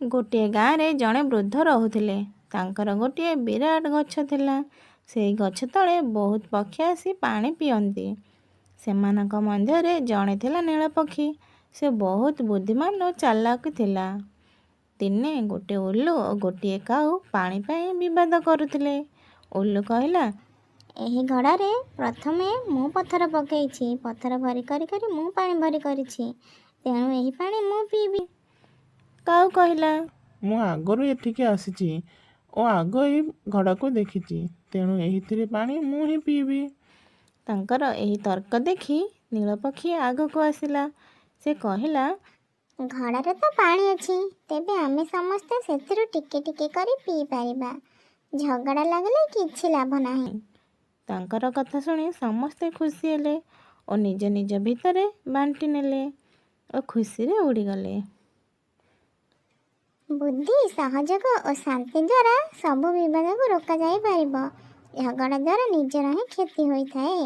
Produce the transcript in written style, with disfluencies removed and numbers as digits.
ଗୋଟିଏ ଗାଁରେ ଜଣେ ବୃଦ୍ଧ ରହୁଥିଲେ। ତାଙ୍କର ଗୋଟିଏ ବିରାଟ ଗଛ ଥିଲା। ସେହି ଗଛ ତଳେ ବହୁତ ପକ୍ଷୀ ଆସି ପାଣି ପିଅନ୍ତି। ସେମାନଙ୍କ ମଧ୍ୟରେ ଜଣେ ଥିଲା ନୀଳପକ୍ଷୀ। ସେ ବହୁତ ବୁଦ୍ଧିମାନ ଓ ଚାଲାକ ଥିଲା। ଦିନେ ଗୋଟିଏ ଉଲୁ ଓ ଗୋଟିଏ କାଉ ପାଣି ପାଇଁ ବିବାଦ କରୁଥିଲେ। ଉଲୁ କହିଲା, ଏହି ଘଡ଼ାରେ ପ୍ରଥମେ ମୁଁ ପଥର ପକାଇଛି। ପଥର ଭରି କରି କରି ମୁଁ ପାଣି ଭରି କରିଛି, ତେଣୁ ଏହି ପାଣି ମୁଁ ପିଇବି। କାଉ କହିଲା, ମୁଁ ଆଗରୁ ଏଠିକି ଆସିଛି ଓ ଆଗ ଏହି ଘଡ଼ାକୁ ଦେଖିଛି, ତେଣୁ ଏହିଥିରେ ପାଣି ମୁଁ ହିଁ ପିଇବି। ତାଙ୍କର ଏହି ତର୍କ ଦେଖି ନୀଳପକ୍ଷୀ ଆଗକୁ ଆସିଲା। ସେ କହିଲା, ଘଡ଼ାରେ ତ ପାଣି ଅଛି, ତେବେ ଆମେ ସମସ୍ତେ ସେଥିରୁ ଟିକେ ଟିକେ କରି ପିଇପାରିବା। ଝଗଡ଼ା ଲାଗିଲେ କିଛି ଲାଭ ନାହିଁ। ତାଙ୍କର କଥା ଶୁଣି ସମସ୍ତେ ଖୁସି ହେଲେ ଓ ନିଜ ନିଜ ଭିତରେ ବାଣ୍ଟି ନେଲେ ଓ ଖୁସିରେ ଉଡ଼ିଗଲେ। ବୁଦ୍ଧି, ସହଯୋଗ ଓ ଶାନ୍ତି ଦ୍ୱାରା ସବୁ ବିବାଦକୁ ରୋକାଯାଇପାରିବ। ଝଗଡ଼ା ଦ୍ୱାରା ନିଜର ହିଁ କ୍ଷତି ହୋଇଥାଏ।